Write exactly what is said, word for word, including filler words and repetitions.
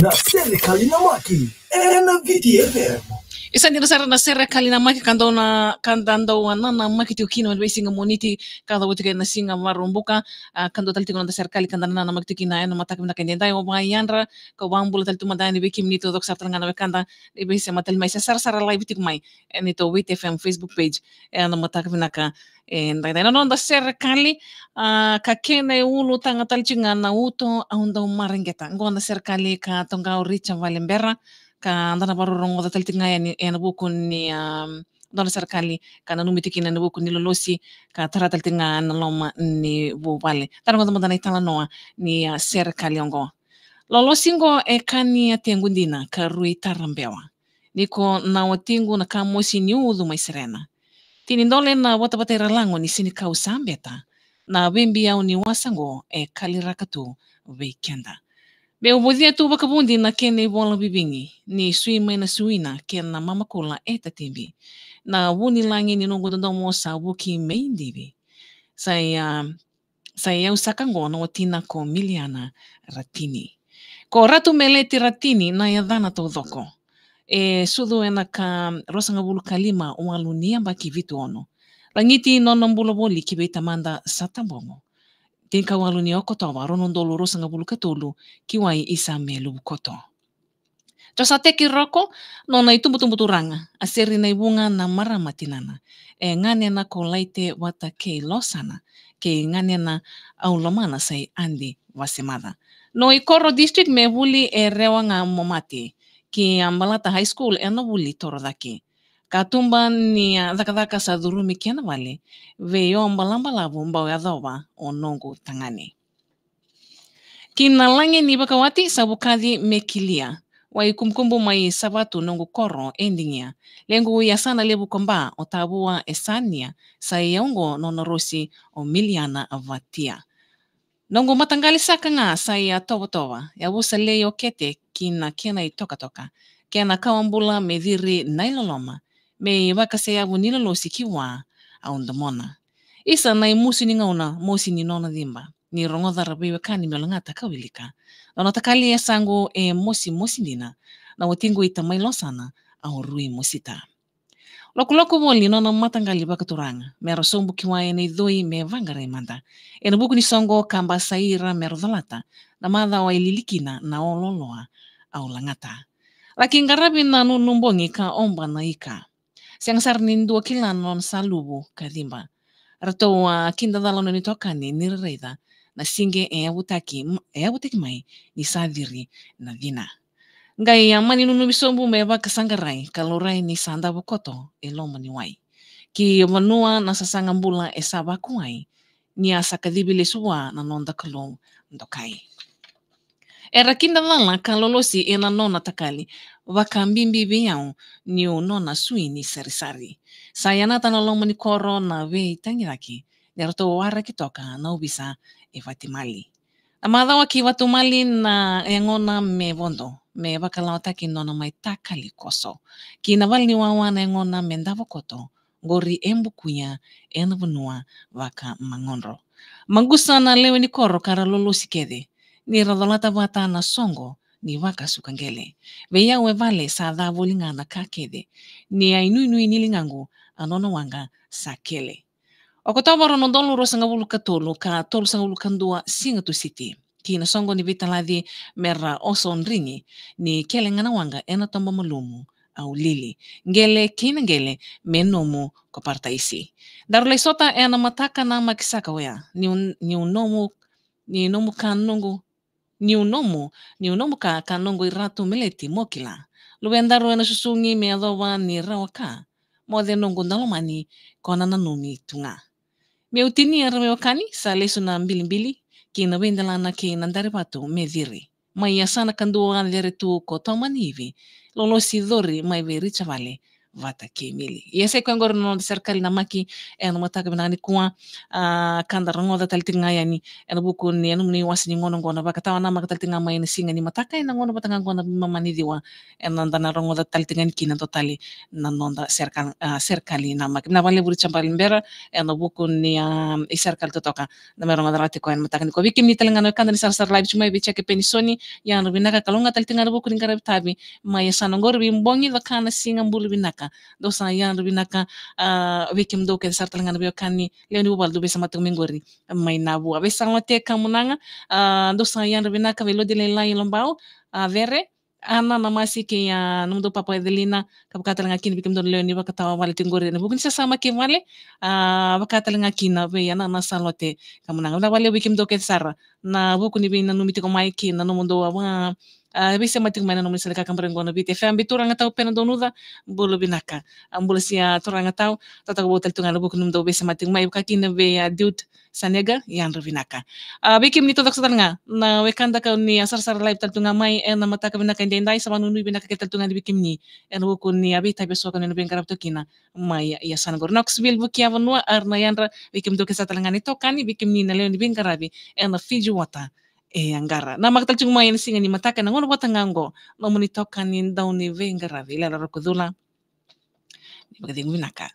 Na Serekali Namaki ena Viti F M. Isa dina sara na Serekali Namaki ka dau na, ka da dau a nanamaki tiko kina mai na veisiga Moniti ka cavuti kina na siga Vakaraubuka. A, ka dua tale tiko na noda serekali ka da nanamaki tiko kina ena mataka vinaka edaidai. Au vakayadra kau vakabula tale tu mada yani vei kemuni taucoko sara tale ga na wekada ni veisema tale mai se sarasara live tiko mai ena neitou Viti F M Facebook page ena mataka vinaka edaidai. Na noda serekali, a, ka kena iulutaga tale tiko ga na uto au dau mareqeta. Qo na serekali ka toqa o Richa Valebera, ka da na vakarorogoca tale tiko ga yani ena vuku ni, a, dua na serekali ka nanumi tiko kina ena vuku ni lolosi ka tara tale tiko ga na loma ni vuvale. Da na rogoca mada na italanoa ni, a, serekali oqo. Lolosi qo e ka ni a tequ dina ka rui tarabewa. Ni ko na watiqu na ka mosi niu ucu mai serena. Tini dole na vatavata ira lago ni senikau sa beta. Na veibiyau ni wasa qo e kaliraka tu vei keda. Meu vocia tu vakavudi na kena ivola vivigi ni sui mai na suina kei na mamakula e tatibi. Na vu ni lagi ni noqu dodomo sa vuki me idivi. Sa ia Sa i au saka qo na watina ko Miliana Ratini. Ko Ratu Meleti Ratini na yacana taucoko. E sucu ena ka ruasagavulu ka lima walu ni yabaki vitu ono. Lagiti nona bula voli ki vei tamada sa tabogo. Tinikawalu ni Okotova rua na udolu ruasagavulu ka tolu ki wai i Same Luvukoto. Josateki Roko, nona itubutubu turaga, a seri na ivuga na marama tinana. E ganena ko Laite vata kei Losana, kei ganena au lomana sa i Adi Vasemaca. No Ikoro District me vuli e Rewa ga mo mate, ki a Balata High School ena vuli torocake. Katuba ni a cakacaka sa curumi kena vale, vei o balabalavu bau yacova o noqu tagane. Ki na lagi ni vakawati sa vukaci me kilia. Wai kumukumu mai Savatu noqu koro e Digia. Lequ yasana levu ko Ba o Tavua e Sania sa i au qo nona rosi o Miliana Vatia. Noqu mataqali saka ga sa i a Tovatova, yavusa lei o Kete ki na kena i tokatoka. Kena kawa bula me ciri na i loloma, me i vakaseyavu ni lolosi ki vua au domona. Isa na i musu ni gauna mosi ni nona ciba. Ni rogoca ra veiwekani me lagata ka wilika. Nona takali e saqu e mosimosi dina. Na watiqu i tamai Losana au rui mosita. Lokuloku voli nona mataqali vakaturaga. Me ra sobu ki wai ena i coi me vaqarai mada. Ena vuku ni soqo ka basai ira me ra colata. Na macawa e lilikina na ololoa au lagata. Laki qaravi na nunu bogi ka oba na ika. Sega sara ni dua kila na nona sa luvu ka ciba. Ratou a kidacala nona itokani ni ra raica na sige e yavutaki, e yavutaki mai ni sa ciri na cina. Qai a mani nunuvi sobu me vakasaqarai ka laurai ni sa davo koto e loma ni wai. Ki vanua na sasaga bula e sa vakuai, ni a sa kacivi lesu vua na noda Kalou dokai. Era kidacala ka lolosi ena nona takali, vakabibi vei au niu nona sui ni sarisari. Sa yanata na loma ni koro na veitagicaki, ni ratou waraki toka na ovisa e Vatimali. Na macawa ki Vatumali na yagona me vodo, me vakalawataki nona mai takali koso. Ki na vale ni wawa na yagona me davo koto, qori e bukuya ena vanua vakamagodro. Maqusa na lewe ni koro ka ra lolosi kece, ni ra colata vata na soqo ni vakasuka qele. Vei au e vale sa ca voli ga na ka kece, ni a inuinui ni ligaqu a nona waqa sa kele. Okotova rua na udolu ruasagavulu ka tolu ka tolusagavulu ka dua, siga Tusiti. Ki na soqo ni veitalaci me ra oso drigi, ni kele ga na waqa ena toba malumu au lili. Qele kei na qele me nomu ko Parataisi. Daru lai sota ena mataka namaki saka oya, niu, niu nomu, ni nomu ka noqu, niu nomu, niu nomu ka ka noqu i Ratu Meleti mo kila. Luvedaru ena susugi me yacova ni rawa ka, moce noqu dalomani ko na nanumi tu ga. Meu tinia ra veiwekani, sa lesu na bilibili ki na veidelana kei na dari vatu me ciri. Mai yasana kadua cere tu ko Tomaniivi, lolosi cori mai vei Richavale vata kei Mili. Ia sa i koya qori na noda serekali namaki ena mataka vinaka nikua. A, ka da rogoca tale tiko ga yani ena vuku ni, ena nomuni wasa ni gauna oqo na vakatawa namaka tale tiko ga mai na siga ni mataka ena gauna vata ga oqo na mamani ciwa. Ena noda na rogoca tale tiko ga yani kina dua tale na noda serekali, a, serekali namaki. Vinaka vakalevu Richard Balibera ena vuku ni, a, i serekali totoka na me rogoca rawa tiko ena mataka nikua. Vei kemuni tale ga na wekada ni sarasara live tu mai vei Jake Penisoni, yadra vinaka, ka louga tale tiko ga na vuku ni qaravi tavi mai yasana oqori vei Bogi Cakana, siga, bula vinaka. Dou sa yadra vinaka, a, vei kemudou kece sara tale ga na veiwekani lewe ni vuvale dou veisemati tiko mai qori mai Navua. Vei Salote Kamunaga, a, dou sa yadra vinaka, vei Lodi Lailai Lobau, a, Vere, Ana Namasi kei, a, nomudou papa Edelina, ka vaka tale ga kina vei kemudou na lewe ni vakatawa vale tiko qori ena vuku ni sasamaki vale, a, vaka tale ga kina vei Ana na Salote Kamunaga. Vinaka vakalevu vei kemudou kece sara na vuku ni veinanumi tiko mai kei na nomudou a, a, veisemati tiko mai na nomuni sala ni kakaburaki oqo na Viti F M. Vei Turaga Tau Pena Donuca, bula vinaka. A, bula sia Turaga Tau, totoka vou tale tu ga na vuku ni nomudou veisemati tiko mai, vaka kina vei, a, Dude Sanega, yadra vinaka. A, vei kemuni totoka sara tale ga na wekada ka ni a sarasara live tale tu ga mai ena mataka vinaka edaidai, sa vanuinui vinaka kece tale tu ga yani vei kemuni ena vuku ni a veitavi eso ka ni na veiqaravi toka kina mai yasana qori. Knoxville, Vukiavanua, Arnayandra, vei kemudou kece sara tale ga na itokani, vei kemuni na lewe ni veiqaravi ena Fiji Water e Aqara. Namaka tale tiko mai ena siga ni mataka ena gauna vata ga oqo nomuni itokani dau ni veiqaravi, Lela Rokucula. Ni vakacegu vinaka.